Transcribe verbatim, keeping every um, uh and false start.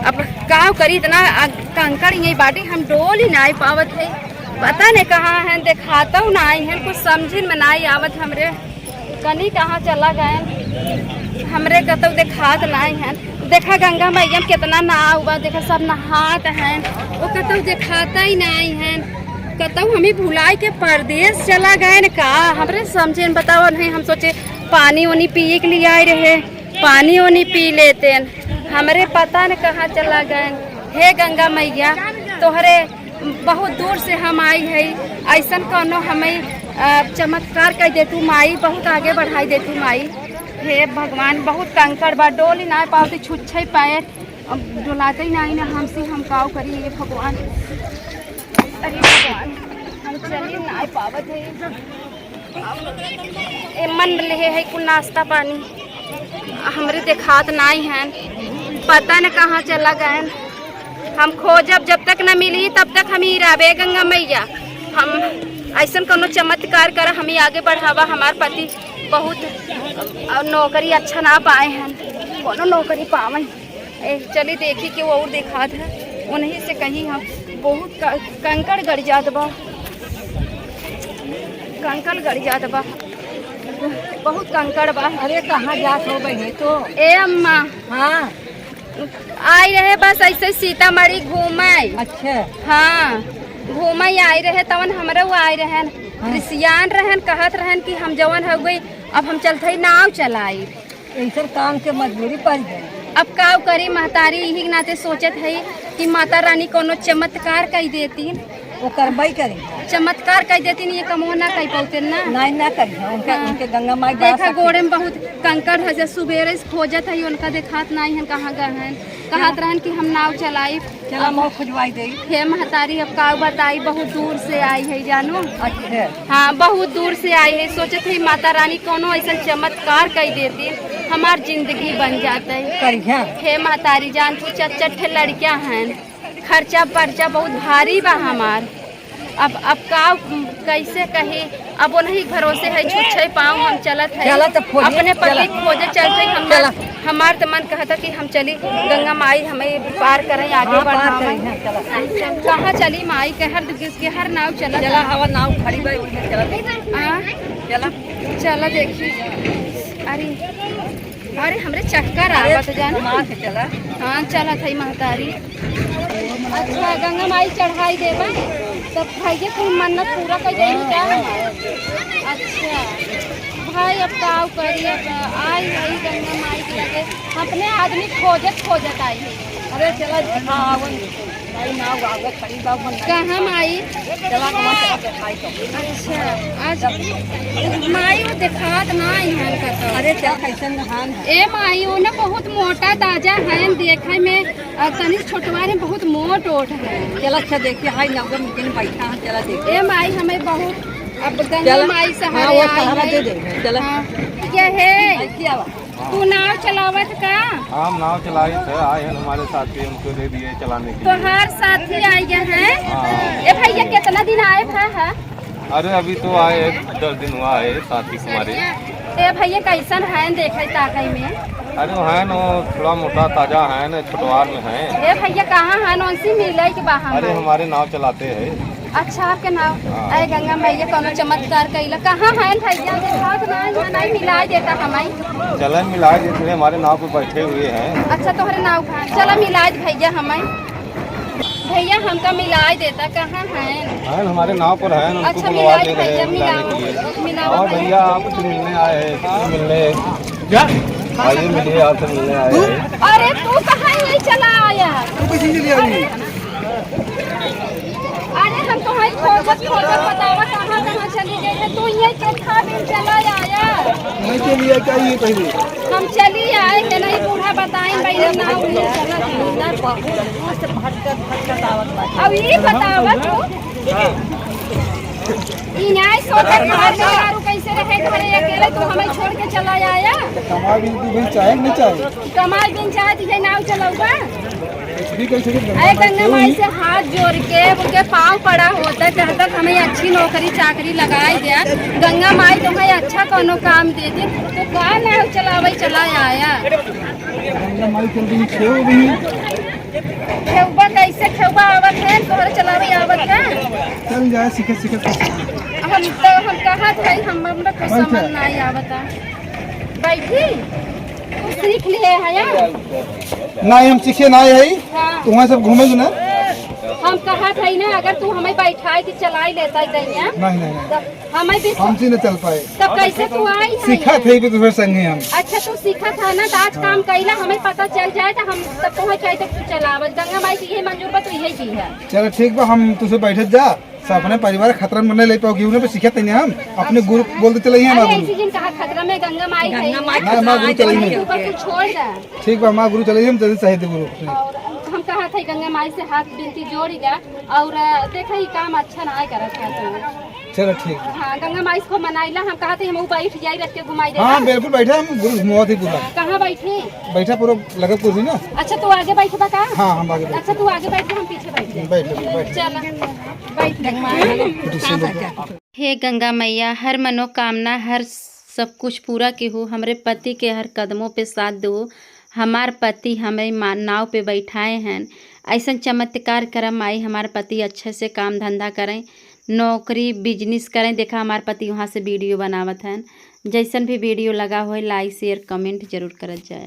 अब का करी, इतना अ, कंकड़ यही बाटी, हम डोल ही नाई पावत है। पता नहीं कहाँ हैं, देखातउ नाई हैं, कुछ समझिन में नाई आवत हमरे। कनी कहाँ चला गए, हमरे कतउ देखात नाई हैं। देखा गंगा मैया में कितना नाव बा, देखा सब नहात हैं, वो कतउ देखाता ही नाई हैं। कतउ हमी भुलाई के परदेस चला गए न का, हमरे समझे न बताओ नहीं। हम सोचे पानी ओनी पिए के लिए आए रहे, पानी ओनी पी लेते न, हमरे पता न कहाँ चला गए। हे गंगा मैया, तोहरे बहुत दूर से हम आई है, ऐसन कौनो हमें अ, चमत्कार कर दे तू माई, बहुत आगे बढ़ाई दे तू माई। हे भगवान, बहुत कंकड़ बा, डोली ना पावती, छुच्छे पैर, अब डोलाते ही ना, ना हमसे हम काव करी, ये भगवान। अरे भगवान, हम चली ना पावत है। ए मन लेहे है कुल नाश्ता पानी, हमरे देखात नाई हैं, पता न कहाँ चला गए। हम खोजब, जब तक न मिली तब तक हम ही रहबे गंगा मैया। हम ऐसन कोनो चमत्कार कर, हमें आगे बढ़ावा। हमार पति बहुत अ, नौकरी अच्छा ना पाए हैं, कोनो नौकरी पावे। ए, चली देखी कि वो और देखात है, उन्हीं से कहीं हम बहुत क-, कंकड़ गड़ जात बा, कंकड़ गड़ जात बा, बहुत कंकड़ बा। अरे कहाँ जात हो बहिनी तो? ए अम्मा, हाँ। आई रहे बस ऐसे सीतामढ़ी घूमे। अच्छा। हाँ, घूमे आई रहे, तवन हमरे वो आए रहन, हाँ। रिसियान रहन, कहत रहन कि हम जवन हो गई, अब हम चलत हई नाव चलाई। ऐसन काम के मजबूरी पड़ गई। अब काव करी महतारी, यही के नाते सोचत है कि माता रानी कोनो चमत्कार कई देती। वो करबई करी। चमत्कार कई देती, ये कमो ना कई पौते ना। नहीं, ना करी है। उनका, हाँ। उनके गंगा माई बड़ा देखा, शक्ति। गोड़े में बहुत कंकड़ है, जे सुबेरे से खोजत है, उनका देखात नहीं है, कहाँ गए हैं। कहत रहन कि हम नाव चलाई। चला, अब मऊ खुजवाई देई। हे महतारी, अब का बताई, बहुत दूर से आई है, जानू। अच्छा। हाँ, बहुत दूर से आई है। सोचत है माता रानी कोनो ऐसन चमत्कार कई देती, हमार जिंदगी बन जात है। करिहा। हे महतारी, जान तू, चार चार ठे लड़कियां हैं, खर्चा पर्चा बहुत भारी बा हमार। अब, अब का, कैसे कही, अब उन्हीं भरोसे है, छुच्छे पाँव हम चलत है। चला तो खोजे, अपने पति चला। खोजे चलते हम चला। हमार तो मन कहता कि हम चली, गंगा माई हमें पार करें, आगे हाँ, पार बढ़ावें। करें, हाँ, चला। कहाँ चली माई, के हर, के हर नाव चलत चला, है। हवा नाव खड़ी बा, उनमें चला देखी। हाँ? चला। चला देखी। अरे, अरे, हमरे चक्कर अरे, आवत जान। घुमा के चला। हाँ, चलत है महतारी। अच्छा, गंगा माई चढ़ाई देबा, तब भाइये कुल मन्नत पूरा कर जाई का हमार? अच्छा, भाई, अब काव करी, अब आई है गंगा माई के लगे, अपने आदमी खोजत खोजत आई है। अरे, चला, देखा, आवन, भाई, नाव आगे खड़ी बा, मन नहीं कहाँ माई? चला, चला, चला, दिखाई तो। अच्छा, आज माई वो देखात ना आई है का तो। अरे, चला, कैसन हाल है? ए माई, वो ना बहुत मोटा ताजा है, देखे में अ, तनी छोटवारे बहुत मोट ओट है। चला, अच्छा, देखिए, हाय, नौकर में बैठा है, चला, देखिए। ए माई, हमें बहुत, अब गंगा चला। माई हाँ, सहारे वो आई सहारा है। दे दे, चला। हाँ। ये है, ऐसी आवा। तू नाव चलावत का? हम नाव चलाई थे, आए हैं हमारे साथी, उनको दे दिए चलाने के लिए। तोहार साथी आए हैं? हाँ। ए भैया, कितना दिन आए थे, हाँ? अरे, अभी तो आए, दस दिन हुआ है, साथी कुमारी। ए भैया, कैसन है देखे ताकई में? अरे, वो है न, थोड़ा मोटा ताजा है न, छोटवार में है। ए भैया, कहाँ है न, उनसे मिले के बा हम? अरे, हमारे नाव चलाते हैं। अच्छा, आपके नाव? हाँ। अरे गंगा मैया, कोनो चमत्कार कैला। कहाँ है भैया? देखात ना है, नहीं मिला देता हमें। चला, मिला देते हैं, हमारे नाव पे बैठे हुए हैं। अच्छा, तोहरे नाव का है। चला, मिला दे भैया हमें। भैया, हमका मिलाए देता, कहाँ हैं? हैं, हमारे नाव पर हैं, उनको अच्छा, बुलवा मिलाए दे रहे भैया, हैं मिलाने मिलाओ, के लिए। मिलाओ और भैया। भैया, आपसे मिलने आए हैं, किससे मिलने? क्या? आइए, मिलिए, आपसे मिलने आए हैं। अरे, तू कहाँ यही चला आया? तू कैसे चली आई? अरे, अरे, हम तो वहीं खोजत, खोजत बतावा, कहाँ, कहाँ चली गई है। तू ये कितना दिन चला आया? मैं चली आई, क्या ये पहले? हम चली आए हैं, नहीं बूढ़ा बताएं, भैया, ना उन्हें चला जाए। बहुत दूर से भटकत, भटकत आवत बा। अब ये बतावा तू, ई नाई सोचे कि घर में दारू कैसे रहे, घरे अकेले तू हमें छोड़ के चला आया। कमाई बिन तू भी चाहे कि नहीं चाहे? कमाई बिन चाहे तुझे नाव चलाऊंगा। कुछ भी कर सके, अरे गंगा माई से हाथ जोड़ के उनके पाँव पड़ा होता, कहता हमें अच्छी नौकरी चाकरी लगाई दे, गंगा माई तुम्हें अच्छा कोनो काम दे दे, तो का नाव चलावे चला आया? गंगा माई चल रही, छेव भी। खेउबा कैसे खेउबा आवत है, तोहरे चलावे आवत है? चल जाए, सीखे, सीखे, सीखे। हम तो, हम कहा था, हम, हमरा कुछ बैठ जा। समझ नहीं आवता। बैठी? तू सीख लिए है यार? नहीं, हम सीखे ना है। हाँ। तू वहाँ सब घूमे ना। हम कहा था ना, अगर तू हमें बैठाए के चलाई लेता है दैया, नहीं, नहीं, नहीं। तो हमें भी हमसे न चल पाए। तब कैसे तू आई है सीखा यहाँ? थे भी तो फिर संगे हम। अच्छा, तू सीखा था ना, तो आज हाँ। काम कैला, हमें पता चल जाए, तो हम तब तुम्हें कहे तो तू चलावत। गंगा माई की ये मंजूर बा, तो यही की है। चलो ठीक बा, हम तुझसे बैठत जा, सब अपने परिवार खतरा में नहीं ले पाओ, क्यों ना पे सीखत नहीं हम, अपने अच्छा। गुरु बोलते चले ही हमारे अरे, गुरु। ऐसी जिन कहा खतरा में गंगा माई गंगा है। माई ना, हमारे गुरु चले ही नहीं। ऊपर तू छोड़ दे। ठीक बा, हमारे गुरु चले ही, हम जल्दी सही दे गुरु। और हम कहा था गंगा माई से हाथ बिनती जोड़ी जा, और देखा ही काम अच्छा ना करत है तो। चलो ठीक है। हाँ, गंगा माई को मनाइला, हम कहा थे हम बैठ जाई, रख के घुमाई देता। हाँ, बिल्कुल बैठा, हम गुरु घुमावत ही पूरा। कहाँ बैठे? बैठा पूरा लगा कुर्सी ना। अच्छा, तू आगे बैठबा का? हाँ, हम आगे बैठे। अच्छा, तू आगे बैठ, हम पीछे बैठ जाए। बैठ लो, बैठ लो। चल, बैठ। हे गंगा मैया, हर मनोकामना, हर सब कुछ पूरा के हो, हमरे पति के हर कदमों पे साथ दो। हमार पति हमें मा-, नाव पे बैठाए हैं, ऐसन चमत्कार करम आई, हमार पति अच्छे से काम धंधा करें, नौकरी बिजनेस करें। देखा हमार पति वहाँ से वीडियो बनावत हैं। जैसन भी वीडियो लगा होए, लाइक शेयर कमेंट जरूर करत जाया।